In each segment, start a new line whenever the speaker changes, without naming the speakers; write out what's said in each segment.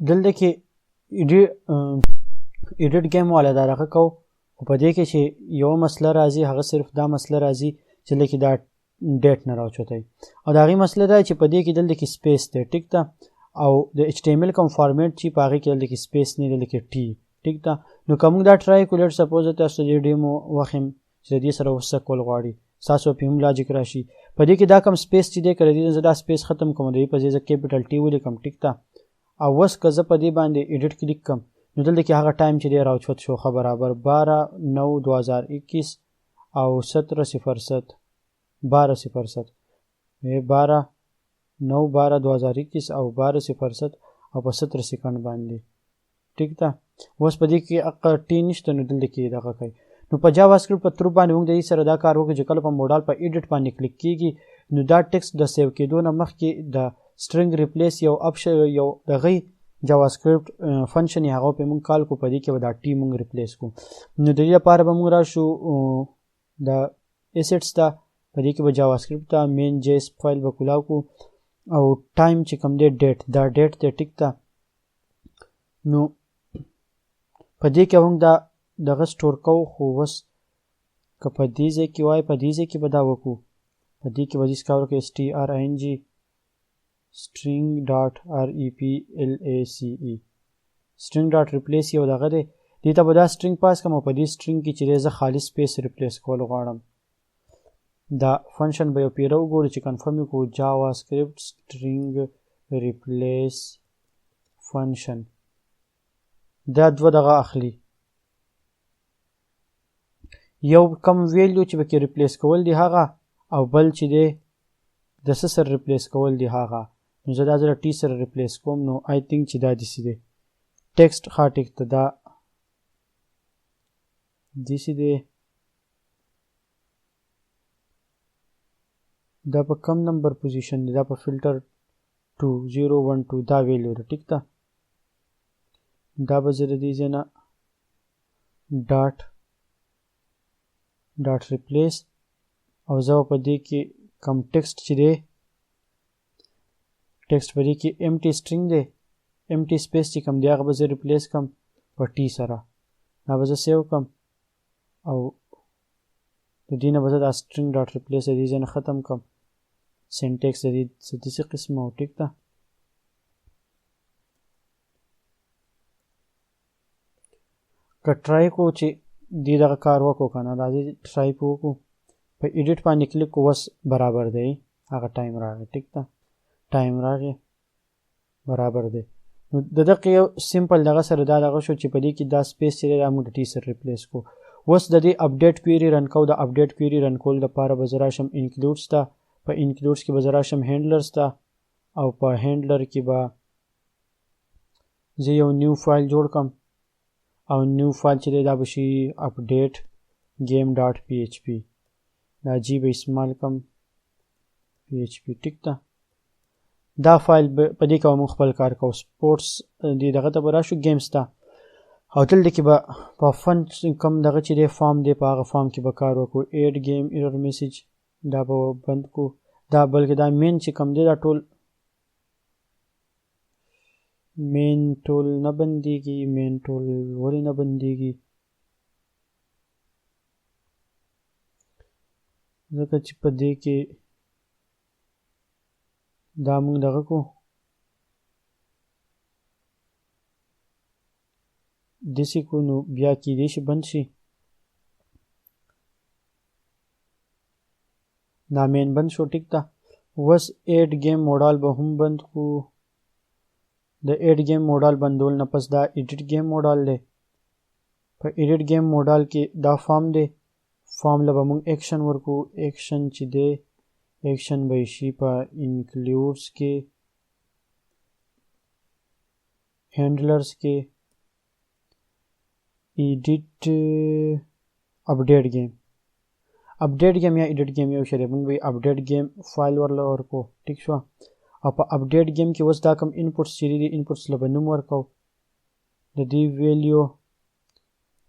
دلته کې ایډیټ گیم والا دا دغه کو، خو په دې کې چې یو مسله راځي، هغه صرف دا مسله راځي چې لکه دا ډیټ نه راوچوتئ، او د هغې مسله دا چې په دې کې دلته کې سپیس دی، ټیک ده، او د ایچ ټي ایم ایل کوم فارمیټ چې په هغې کې دلته کې سپیس نه، دلته کې ټي، ټیک ده. نو که موږ دا ټرای کړو، لیټ سپوز تاسو دې ډیمو وښیم چې د دې سره اوس څه کول غواړي، ستاسو په هم لاجیک راشي. په دې کې دا کوم سپیس چې دی، که د دې زه دا سپیس ختم کړم، د دې په ځای زه کیپیټل ټي ولیکم، ټیک ده، او اوس که زه په دې باندې ایډیټ کلیک کړم، نو دلته کې هغه ټایم چې دی راوچت شو، ښه برابر 12/9/2021 او 17:07، 12:07، 12/9 12/2021 او 12:07 او په 17 سیکنډ باندې، ټیک ده. اوس په دې کې هغه ټي نشته، نو دلته کې دغه کوي. نو په جاوا سکرپټ په ترو باندې موږ د دې سره دا کار وکړو چې کله په موډال په ایډیټ باندې کلیک کیږي، نو دا ټیکسټ د سیو کېدو نه مخکې د سټرینګ ریپلیس یو اپشن، یو دغه جاوا سکرپټ فنکشن یې هغه په موږ کال کو، په دې کې به دا ټي موږ ریپلیس کو. نو د دې لپاره به موږ راشو د اسټس ته، په دې کې به جاوا سکرپټ ته مین جیس فایل به کولاو کو، او ټایم چې کوم دی ډیټ، دا ډیټ دی، ټیک ده. نو په دې کې موږ دا دغه سټور کوو، خو اوس که په دې ځای کې وای، په دې ځای کې به دا وکړو، په دې کې به دې کار وکړو اس ټي آر این جی string dot r e p l a c e string dot replace یو دغه دی، دې ته به دا string پاس کړم، او په دې string کې چې دی زه خالي سپیس ریپلیس کول غواړم. دا فنکشن به یو پیره وګورو چې کنفرم یې کړو، جاوا سکرپټ string ریپلیس فنکشن، دا دوه دغه اخلي، یو کم ویلیو چې پکې ریپلیس کول دي هغه، او بل چې دی د څه سره ریپلیس کول دي هغه. نو زه دا ځله ټي سره ریپلیس کوم، نو آی تھنک چې دا داسې دی ټیکسټ، ښه ټیک ته دا داسې دی. دا په کم نمبر پوزیشن دی، دا په فلټر 2012 دا ویلیو ده، ټیک ده. دا به زه د دې ځای نه ډاټ ریپلیس، او زه به په دې کې کم ټیکسټ چې دی، ټیکسټ په دې کې ایم ټي سټرینګ دی، ایم ټي سپیس چې کوم دی هغه به زه ریپلیس کړم په ټي سره. دا به زه سیو کړم، او د دې نه به زه دا سټرینګ ډاټ ریپلیس د دې ځای نه ختم کړم. سینټیکس د دې څه داسې قسمه و، ټیک ده. که ټرای کوو چې دې دغه کار وکړو که نه، راځئ ټرای په وکړو. په ایډیټ باندې کلیک کوو، اوس برابر دی، هغه ټایم راغی، ټیک ده، ټایم راغی برابر دی. نو د دغه یو سمپل دغه سره دا دغه شو چې په دې کې دا سپیس چې دی دا موږ د ټي سره ریپلیس کړو. اوس د دې اپډیټ کویری رن کوو. د اپډیټ کویری رن کولو دپاره به زه راشم انکلوډز ته، په انکلوډز کې به زه راشم هینډلرز ته، او په هینډلر کې به زه یو نیو فایل جوړ کړم، او نیو فایل چې دی دا به شي اپډیټ گیم ډاټ پی ایچ پی. دا جی به استعمال کړم پی ایچ پی، ټیک ده. دا فایل په دې کې به موږ خپل کار کوو. سپورټس دې دغه ته به راشو گیمز ته، او دلته کې به په فن کوم دغه چې دی فارم دی، په هغه فارم کې به کار وکړو. ایډ گیم ایرر میسج دا به بند کړو، دا بلکې دا مین چې کوم دی دا ټول مین ټول نه بندیږي. مین ټول ولې نه بندیږي؟ ځکه چې په دې کې دا موږ دغه کو داسې کو، نو بیا کیدای شي بند شي. دا مین بند شو، ټیک ده. اوس ایډ گیم موډال به هم بند کو. د ایډ گیم موډال بندول نه پس دا ایډیټ گیم موډال دی. په ایډیټ گیم موډال کې دا فارم دی، فارم له به موږ اکشن ورکو. اکشن چې دی اکشن به شي په انکلوډز کې، هینډلرز کې، ایډیټ اپډیټ گیم. اپډیټ گیم یا ایډیټ گیم یو شی دی، موږ به اپډیټ گیم فایل ورله ورکو، ټیک شوه. او په اپډیټ گیم کې اوس دا کوم انپوټس چې دي، انپوټس له به نوم ورکو. د دې ویلیو،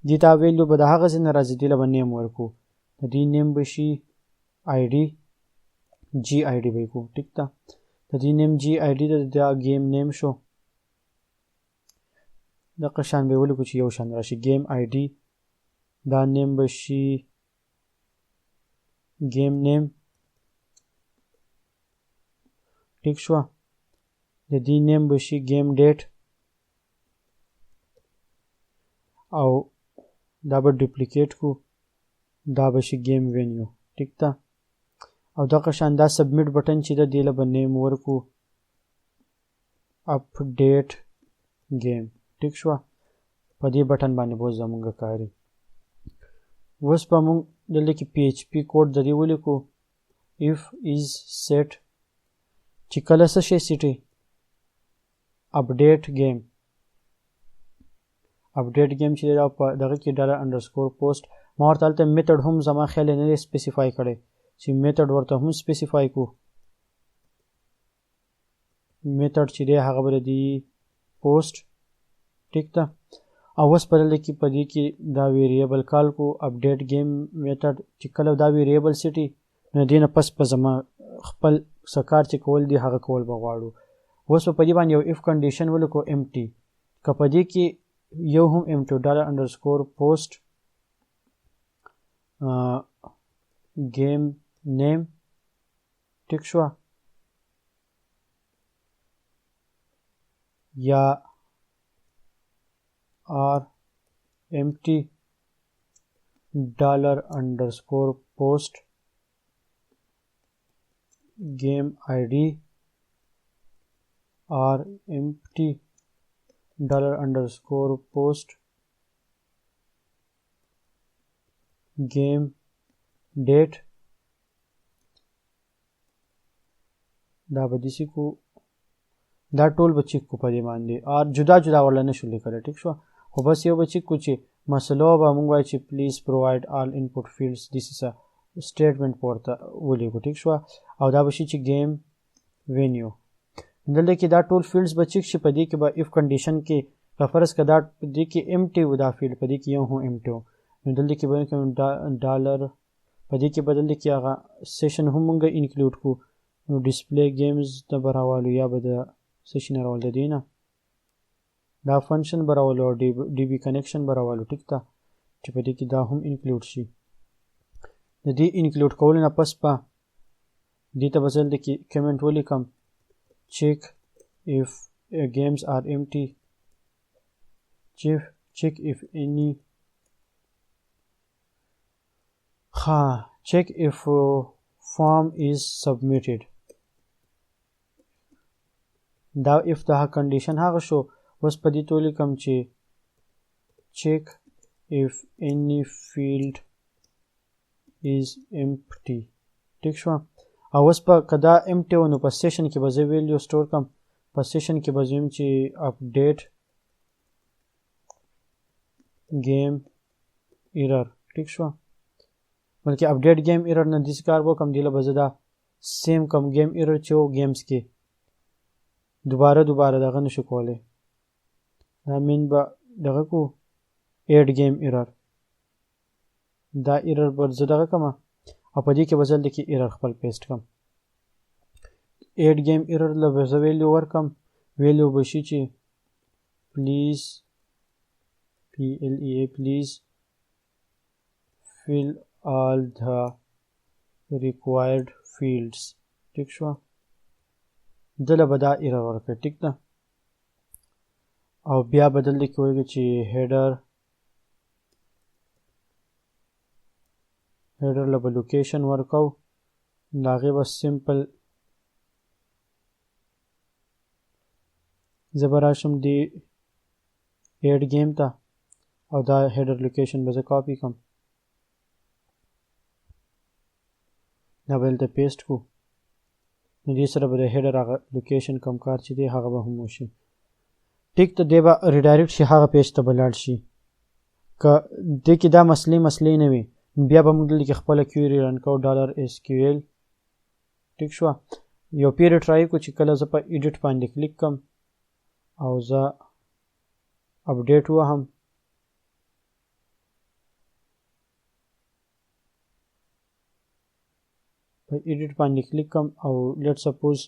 دې ته ویلیو به د هغه ځای نه راځي، دې له به نیم ورکو. د دې نیم به شي آی ډي، جی آی ډي به یې کو، ټیک ده. د دې نیم جی آی ډي ده، دا گیم نیم شو. دغه شان به ولیکو چې یو شان راشي. گیم آی ډي، دا نیم به شي گیم نیم، ټیک شوه. د دې نیم به شي گیم ډیټ، او دا به ډوپلیکیټ کو، دا به شي گیم وینیو، ټیک ده. او دغه شان دا سبمیټ بټن چې ده دې له به نیم ورکو اپډیټ گیم، ټیک شوه. په دې بټن باندې به اوس زمونږ کاري. اوس به مونږ دلته کې پی ایچ پی کوډ د دې ولیکو، if is set، چې کله څه شی سیټي اپډیټ گیم، اپډیټ گیم چې دا په دغه کې ډالر انډرسکور پوسټ. ما ورته هلته میتھډ هم زما خیال نه دی سپیسیفای کړی، چې میتھډ ورته هم سپیسیفای کو. میتھډ چې دی هغه به د دې پوسټ، ټیک ده. او اوس په دلته کې په دې کې دا ویریبل کال کو اپډیټ گیم میتھډ، چې کله دا ویریبل سیټي نو دې نه پس په زما خپل څه کار چې کول دي هغه کول به غواړو. اوس به په دې باندې یو اف کنډیشن ولیکو ایم ټي، که په دې کې یو هم ایم ټي ډالر انډرسکور پوسټ گیم نیم، ټیک شوه، یا آر ایم ټي ډالر انډرسکور پوسټ گیم آی ډي آر ایم ټي ډالر انډرسکور پوسټ گیم ډیټ، دا به داسې کو، دا ټول به چیک کو په دې باندې، آر جدا جدا ورله نه شو لیکلی، ټیک شوه. خو بس یو به چیک کو چې مسله به مونږ وایو چې پلیز پرووایډ آل انپوټ فیلډز، داسې څه سټیټمنټ پورته ولیکو، ټیک شوه. او دا به شي چې گیم وینیو. دلته کې دا ټول فیلډز به چیک شي، په دې کې به اف کنډیشن کې په فرض که دا په دې کې ایم ټي و، دا فیلډ په دې کې یو هم ایم ټي و، نو دلته کې به ډالر په دې کې به دلته کې هغه سیشن هم مونږ انکلوډ کړو، نو ډسپلی گیمز ته به راوالو، یا به د سیشن راول د دې نه دا فنکشن به راولو او ډي بي کنیکشن به راولو، ټیک ده، چې په دې کې دا هم انکلوډ شي. د دې انکلوډ کولو نه پس به دې ته به زه دلته کې کمنټ ولیکم، check if games are empty, check if any ها check if form is submitted. دا if دا کنډیشن هغه شو. اوس په دې ته ولیکم چې check if any field is empty، ټیک شوه. او اوس په که دا empty و نو په سیشن کې به زه ویلیو سټور کړم، په سیشن کې به زه ویم چې اپډیټ گیم ایرر، ټیک شوه. بلکې اپډیټ گیم ایرر نه داسې کار وکړم، دې له به زه دا سیم کوم گیم ایرر چې و گیمز کې دوباره دوباره دغه نشو کولی، دا مین به دغه کو ایډ گیم ایرر، دا ایرر به زه دغه کړم او په دې کې به زه دلته کې ایرر خپل پیسټ کړم. ایډ گیم ایرر له به زه ویلیو ورکړم، ویلیو به شي چې پلیز پی ایل ای ای پلیز fill all the required fields، ټیک شوه. دله به دا ایرر ورکړي، ټیک ده. او بیا به دلته کې ولیکو چې هیډر له به لوکیشن ورکو، د هغې به سمپل زه به راشم دې ایډ گیم ته او دا هیډر لوکیشن به زه کاپي کړم، دا به دلته پیسټ کړو. نو دې سره به د هیډر هغه لوکیشن کوم کار چې دی هغه به هم وشي، ټیک ته. دی به ریډایرکټ شي هغه پیج ته به لاړ شي. که دې کې دا مسلې نه وي بیا به موږ دلته کې خپله کیوري رن کوو ډالر ایس کیو ایل، ټیک شوه. یو پیری ټرای کړو چې کله زه په ایډیټ باندې کلیک کړم او زه اپډیټ ووهم، په ایډیټ باندې کلیک کړم او لیټ سپوز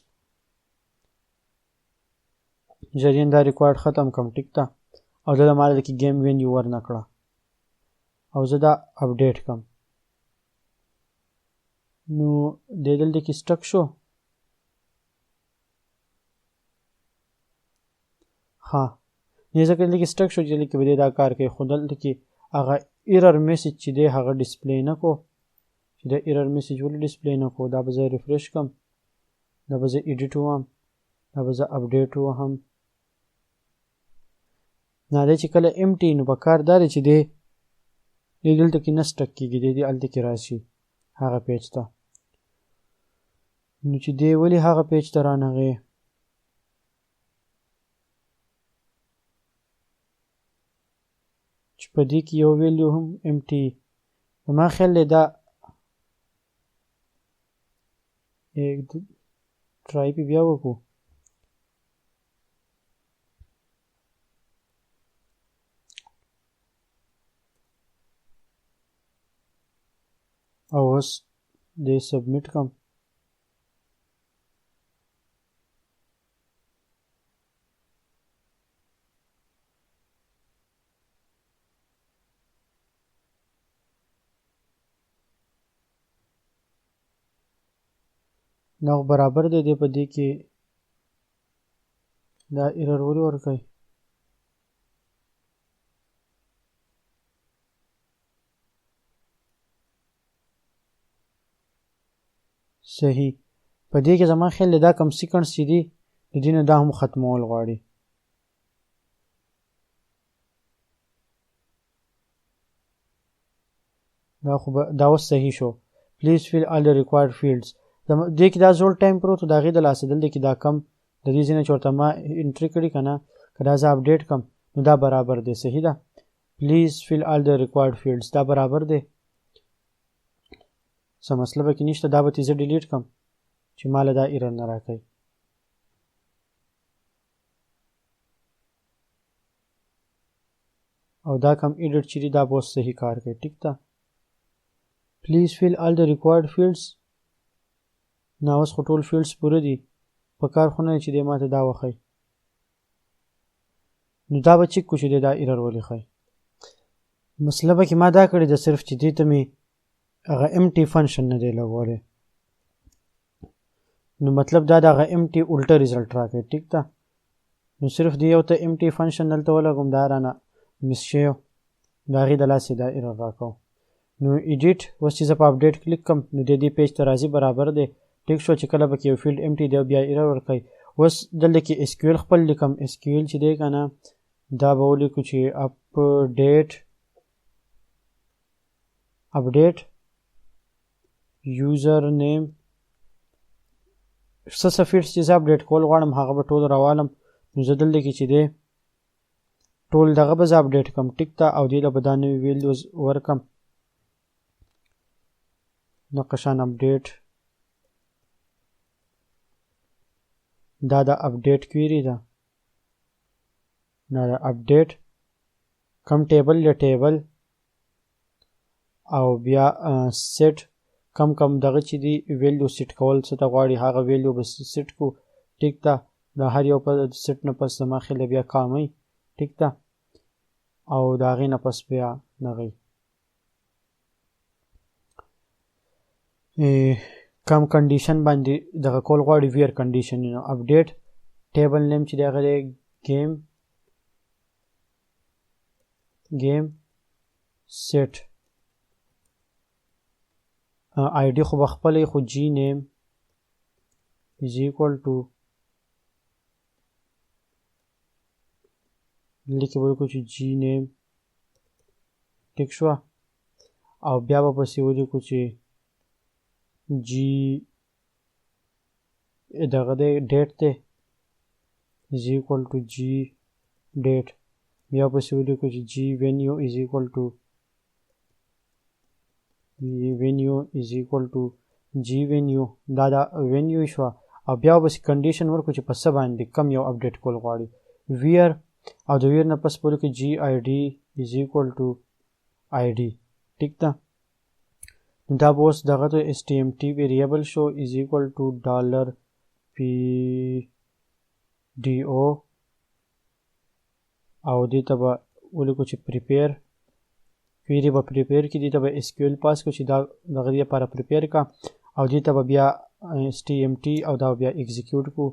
جریان دا ریکارډ ختم کړم، ټیک ده. او دلته ما دلته کې ګیم وینیو ورنه کړه او زه دا اپډیټ کم، نو دی دلته کې سټک شو. ها نه، ځکه دلته کې سټک شو چې دلته کې به دی دا کار کوي، خو دلته کې هغه ایرر میسج چې دی هغه ډیسپلی نه کو. چې دا ایرر میسج ولې ډیسپلی نه کو؟ دا به زه ریفرش کم، دا به زه ایډیټ ووهم، دا به زه اپډیټ ووهم. نه دی چې کله ایم ټي، نو په کار دا دی چې دی دلته کې نه سټک کېږي، دی دې هلته کې راشي هغه پیج ته. نو چې دی ولې هغه پیج ته رانغی؟ چې په دې کې یو ویلیو هم ایم ټي، زما خیال دی دا ټرای پې بیا وکړو. او اوس دې سبمیټ کم. دا خو برابر دی، دی په دې کې دا ایرر ولې ورکوي؟ صحیح، په دې کې زما خیال دی دا کم سیکنډز چې دي د دې نه دا هم ختمول غواړي. دا خو به دا اوس صحیح شو. پلیز فیل آل د ریکوایرډ فیلډز. دې کې دا زوړ ټایم پروت و، د هغې د لاسه دلته کې دا کم د دې ځای نه چې ورته ما انټري کړي که نه، که دا زه اپډیټ کم نو دا برابر دی. صحیح ده. پلیز فیل آل د ریکوایرډ فیلډز دا برابر دی، څه مسله پکې نشته. دا به ترې زه ډیلیټ کم چې ما له دا ایرر نه راکوي. او دا کم ایډیټ چې دی دا به اوس صحیح کار کوي. ټیک ده. پلیز فیل آل د ریکوایرډ فیلډز. نه اوس خو ټول فیلډز پوره دي، په کار خو نه دی چې دی ما ته دا وښیي. نو دا به چک کړو چې دی دا ایرر ولې ښیي. مسله به کې ما دا کړې ده صرف چې دې ته مې هغه ایم ټي فنکشن نه دی لګولی، نو مطلب دا د هغه ایم ټي الټه ریزلټ راکوي. ټیک ده. نو صرف دې یو ته ایم ټي فنکشن دلته ولګوم، دا رانه مس شوی، د هغې د لاسه دا ایرر راکوو. نو ایډیټ اوس چې زه په اپډیټ کلیک کړم نو د دې پیج ته راځي، برابر دی. ټیک شو چې کله پکې یو فیلډ ایم ټي دی بیا ایرر ورکوي. اوس دلته کې اس کیو ایل خپل لیکم. اس کیو ایل چې دی که نه دا به ولیکو چې اپډیټ یوزر نیم، څه څه فیلډز چې زه اپډیټ کول غواړم هغه به ټول راوالم. نو زه دلته کې چې دی ټول دغه به زه اپډیټ کړم. ټیک ده. او دې له به دا نوې ویلیوز ورکړم، دغه شان اپډیټ، دا د اپډیټ کویری ده، دا د اپډیټ کم ټیبل له ټیبل او بیا سیټ کم کم دغه چې دی ویلیو سیټ کول څه ته غواړي هغه ویلیو به سیټ کو. ټیک ده. د هر یو په سیټ نه پس زما خیال بیا کامي. ټیک ده. او د هغې نه پس بیا دغه کم کنډیشن باندې دغه کول غواړي، ویر کنډیشن. نو اپډیټ ټیبل نیم چې دی هغه دی ګیم سیټ آی ډي خو به خپلې، خو جی نیم از ایکوال ټو دلته کې به ولیکو چې جی نیم. ټیک شوه. او بیا به پسې ولیکو چې جی دغه دی ډیټ دی از ایکوال ټو جی ډیټ. بیا پسې ولیکو چې جی وینیو از ایکوال ټو وینیو از ایکوال ټو جی وینیو، دا دا وینیو شوه. او بیا پسې کنډیشن ورکړو چې په څه باندې کم یو اپډیټ کول غواړي، ویر. او د ویر نه پس په ولیکو جی آی ډي از ایکوال ټو آی ډي. ټیک ده. دا به اوس دغه د اس ټي ایم ټي ویریبل شو از ایکوال ټو ډالر پی ډي او. او دې ته به ولیکو چې پریپیر کویری به پریپیر کړي، دې ته به اس کیو ایل پاس کړو چې دا دغه دې لپاره پریپیر کا، او دې ته به بیا اس ټي ایم ټي او دا به بیا ایگزیکیوټ کو،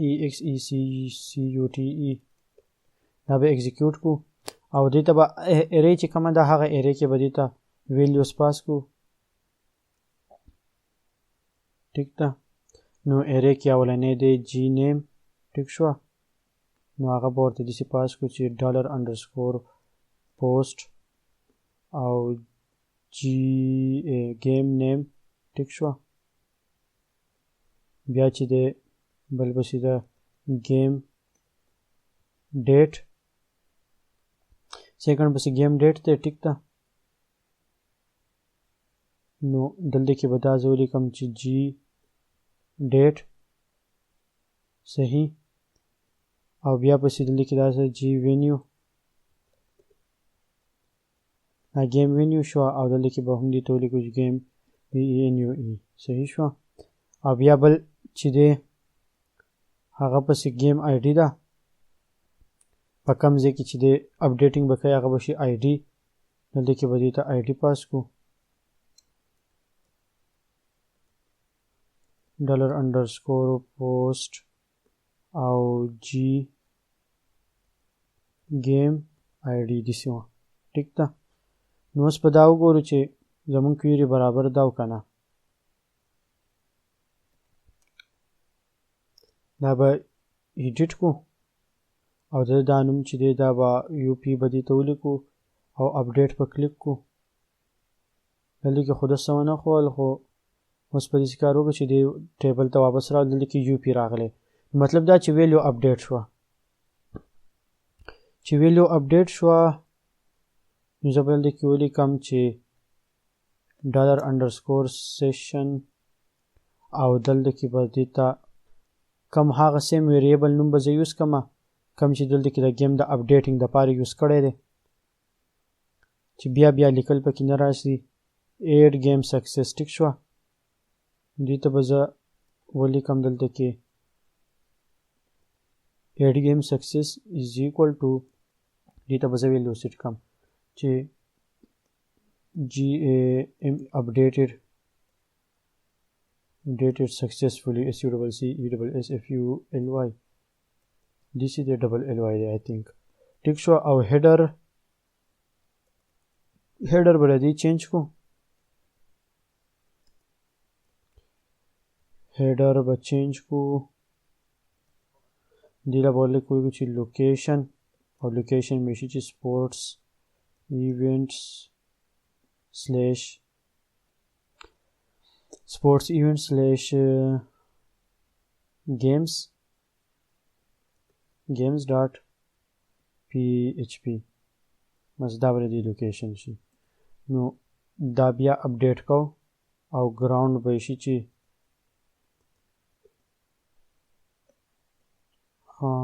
ای ایکس ای سی سی یو ټي ای، دا به ایگزیکیوټ کو. او دې ته به ارې چې کومه ده هغه ارې کې به دې ته ویلیوز پاس کو، ټیک ده. نو ارې کې اولنی دی جی نیم، ټیک شوه. نو هغه به ورته داسې پاس کړو چې ډالر انډرسکور پوسټ او جی ګیم نیم، ټیک شوه. بیا چې دی بل پسې ده ګیم ډیټ، سیکنډ پسې ګیم ډیټ دی، ټیک ده. نو دلته کې به دا زه ولیکم چې جی ډیټ، صحیح. او بیا پسې دلته کې دا زه جی وینیو، دا ګیم وینیو شوه، او دلته کې به هم دې ته ولیکو چې ګیم وی ای ان یو ای، صحیح شوه. او بیا بل چې دی هغه پسې ګیم آی ډي ده، په کوم ځای کې چې دی اپډیټینګ به کوي هغه به شي آی ډي، دلته کې به دې ته آی ډي پاس کړو، ډالر انډرسکور پوسټ او جی ګیم آی ډي داسې وه، ټیک ده. نو اوس به دا وګورو چې زمونږ کویري برابر ده او که نه. دا به ایډیټ کو او د دا نوم چې دی دا به یو پی به دې ته ولیکو او اپډیټ به کلیک کو. دلته کې خو داسې ونه ښوول، خو اوس په داسې کار وکړو چې دې ټیبل ته واپس راغلو، دلته کې یو پی راغلی، مطلب دا چې ویلیو اپډیټ شوه. چې ویلیو اپډیټ شوه نو زه به دلته کې ولیکم چې ډالر انډرسکور سیشن او دلته کې به دې ته کم هغه سیم ویریبل نوم به زه یوز کړم کوم چې دلته کې د ګیم د اپډیټینګ دپاره یوز کړی دی، چې بیا بیا لیکل پکې نه راشي. ایډ ګیم سکسس، ټیک شوه. دې ته به زه ولیکم دلته کې ایډ ګیم سکسس از ایکوال ټو، دې ته به زه ویلیو سیټ کړم چې جی اے ایم اپډیټډ updated successfully S U double C E double S F U L Y، this is the double L Y I think، ټیک شو. او هیډر به دې چینج کو، هیډر به چینج کو، دې له به ولیکو چې لوکیشن، او لوکیشن به شي چې سپورټس ایونټس سلیش sports event slash games games dot php، بس دا به د دې لوکیشن شي. نو دا بیا اپډیټ کو او ګراوند به شي چې ها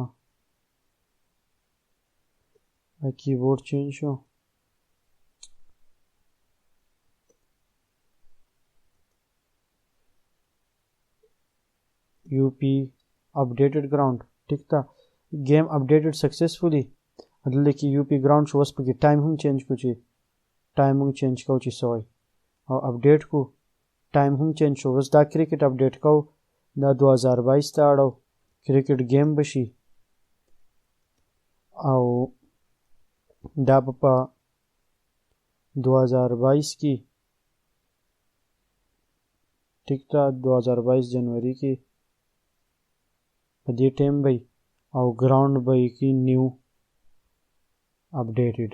کیبورډ چینج شو. یو پی اپډیټډ ګراوند، ټیک ده. ګیم اپډیټډ سکسسفولی، دلته کې یو پی ګراوند شو. اوس پکې ټایم هم چینج کو چې ټایم موږ چینج کوو چې څه وایي، او اپډیټ کو، ټایم هم چینج شو. اوس دا کرکټ اپډیټ کوو، دا 2022 ته اړو، کرکټ ګیم به شي او دا به په 2022 کې، ټیک ده، 2022 جنوري کې په دې ټایم به او ګراوند به یې کې نیو اپډیټډ.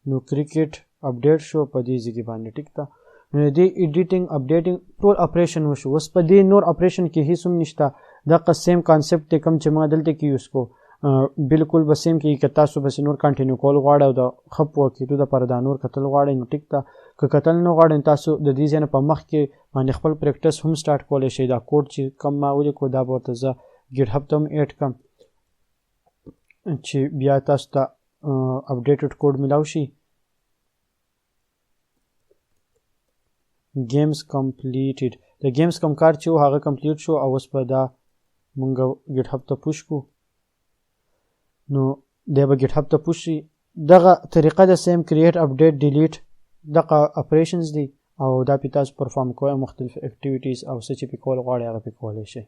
نو کرکټ اپډیټ شو په دې ځای کې باندې، ټیک ده. نو د دې ایډیټینګ اپډیټینګ ټول اپریشن وشو. اوس په دې نور اپریشن کې هیڅ هم نشته، دغه سیم کانسپټ دی کوم چې ما دلته کې یوز کو، بالکل به سیم کېږي. که تاسو پسې نور کنټینیو کول غواړئ او د ښه پوه کېدو دپاره دا نور کتل غواړئ نو ټیک ده. که کتل نه غواړئ نو تاسو د دې ځای نه په مخ کې باندې خپل پریکټس هم سټارټ کولی شئ. دا کوډ چې کوم ما ولیکو دا به ورته زه ګیټ هب ته هم ایډ کړم چې بیا تاسو ته اپډیټډ کوډ میلاو شي. ګیمز کمپلیټډ، د ګیمز کوم کار چې و هغه کمپلیټ شو او اوس به دا مونږ ګیټ هب ته پوش کړو. نو دی به ګیټ هب ته پوش شي. دغه طریقه د سیم کریټ، اپډیټ، ډیلیټ دغه اپریشنز دي او دا پی تاسو پرفارم کوئ، مختلف اکټیویټیز او څه چې پی کول غواړئ هغه پی کولی شئ.